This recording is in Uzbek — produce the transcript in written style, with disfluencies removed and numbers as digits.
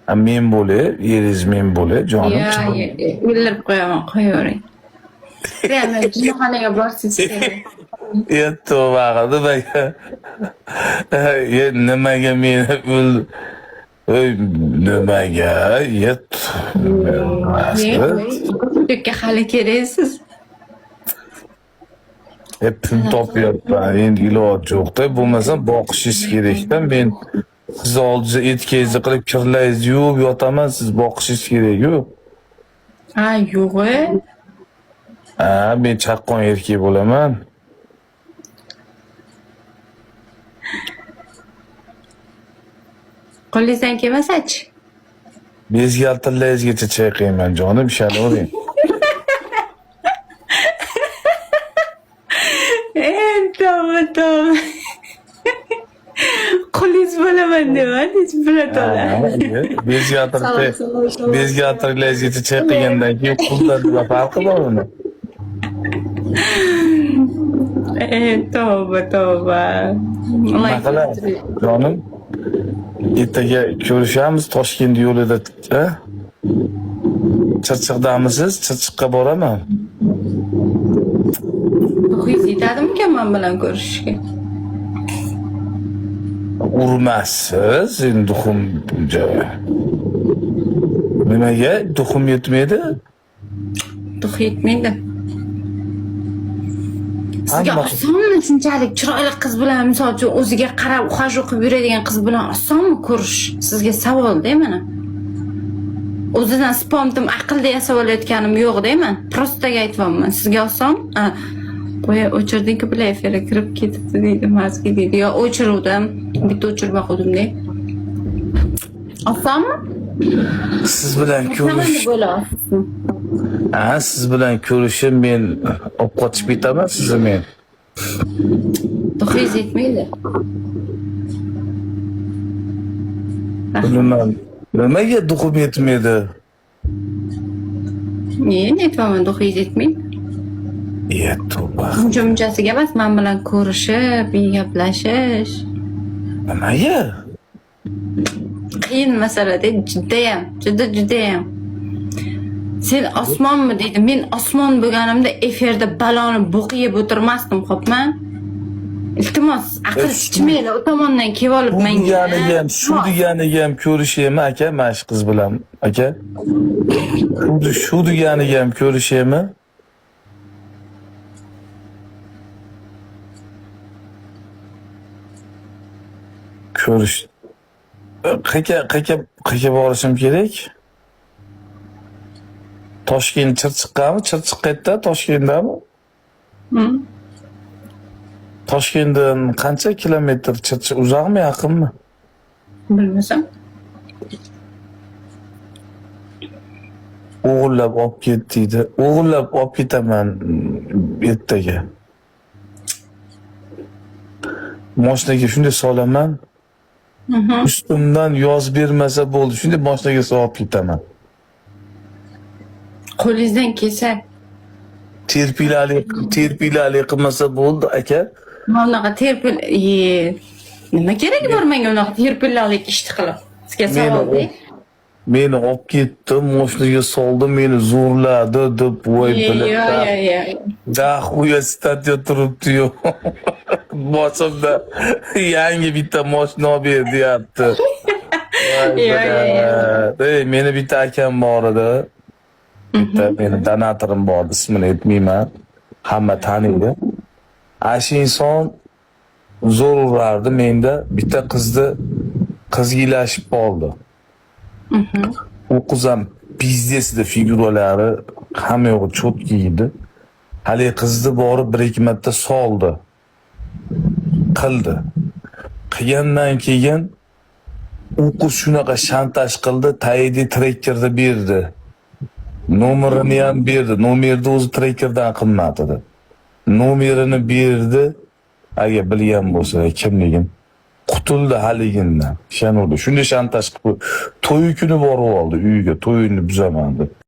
Ha, men bo'lay, eringiz men bo'lay, jonim. Yo, yo, o'ldirib qo'yaman, qo'yavering. Real, jinnixonaga borsangiz kerak. E, tavba, nimaga? E, nimaga meni o'l... Ey, nimaga? E, Yo'qqa hali keraksiz. E, pul topyapman, endi iloj yo'q-da. Bo'lmasa boqishingiz kerak-da. Men sizni oldingizda etkangizni qilib, kirlaringizni yuvib yotaman, siz boqishingiz kerak yo'q. Ha, yo'q. E. Ha, men chaqqon erkak bo'laman. Qo'lingizdan kelmasa-chi? Bezgaltirlaringizgacha chayqayman, jonim, ishonavering. E, tavba, tavba. Qo'lingiz bo'laman demadingiz, birato'la. Bezgaltirlaringizgacha chayqagandan keyin quldan nima farqi bor uni? E, tavba, tavba. Nima qilamiz, jonim? Ertaga ko'rishamiz Toshkent yo'lida. A? Chirchiqdamisiz? Chirchiqqa boraman. Ruhingiz yetadimikan men bilan ko'rishishga? Urmassiz endi duxum buncha. Nimaga duxum yetmaydi? Duh yetmaydi. Sizga Hamma- osonmi shunchalik chiroyli qiz bilan, misol uchun, o'ziga qarab uxash o'qib yuradigan qiz bilan osonmi ko'rish? Sizga savol-da mana. O'zidan spomtim aqlda yasab olayotganim yo'q deyman. Prostaga aytyapman. Sizga oson? Ha. Qo'ya o'chirding-ku bilan efirga kirib ketibdi deydi, mazgi deydi. Yo o'chiruvdim, bitta o'chirib qo'ydim-da. Osonmi? Siz bilan Nima ko'rish, deb o'ylayapsiz? ha, siz bilan ko'rishim men olib qochib ketaman sizni men. Duhingiz yetmaydi. Nima nimaga duxum yetmaydi? Ne aytyapman, duhingiz yetmaydi. E, tavba. Uncha munchasiga emas, men bilan ko'rishib, gaplashish Nimaga? qiyin masalada judayam, juda judayam. Sen osmonmi deydi. Men osmon bo'lganimda efirda baloni bo'qi yeb o'tirmasdim, xo'pmi? Iltimos, aql ichmanglar, u tomondan kelib olib Bu menga. deganiga ham, shu deganiga ham ko'rishaymi aka, mana shu qiz bilan aka? Shu deganiga ham ko'rishaymi? Ko'rish. Qayerga qayerga qayerga borishim kerak? Toshkent Chirchiqqami? Chirchiq qayerda? Toshkentdami? Hı? Toshkentdan qancha kilometr Chirchiq uzoqmi, yaqinmi? Bilmasam. O'g'irlab olib ket deydi. O'g'irlab olib ketaman ertaga. Moshinaga shunday solaman. Ustimdan yozib bermasa bo'ldi. Shunday moshinaga solib ketaman. Qo'lingizdan kelsa, Terpilali terpilali qilmasa bo'ldi aka. mana bunaqa terpil, ye, nima keragi bor menga unaqa terpillarlik ishni qilib? Sizga Meni savol-da. meni olib ketdi, moshinaga soldi, meni zo'rladi deb voy Yo, bilib. yo, yo. Daxuya statya turibdi-yu. Boshimda yangi bitta moshina olib ber deyapti. Voy Yo, yo, yo. bilad. Ey, meni bitta akam bor edi. Bitta meni donatorim bor, ismini aytmayman. Hamma taniydi. Ana shu inson zo'r urardi menda bitta qizni qizga ilashib qoldi. U qiz ham pizdesida figuralari hamma yo'g'i cho'tki edi. Haligi qizni borib bir ikki marta soldi. Qildi. Qilgandan keyin u qiz shunaqa shantaj qildi, tayidi trekkerni berdi. Nomerini ham berdi. Nomerni o'zi trekkerdan qimmat edi. Nomerini berdi. Agar bilgan bo'lsa kimligini. Qutuldi haligindan. Ishonuvdi. Shunday shantaj qilib, to'yi kuni borib oldi uyiga, to'yini buzaman deb.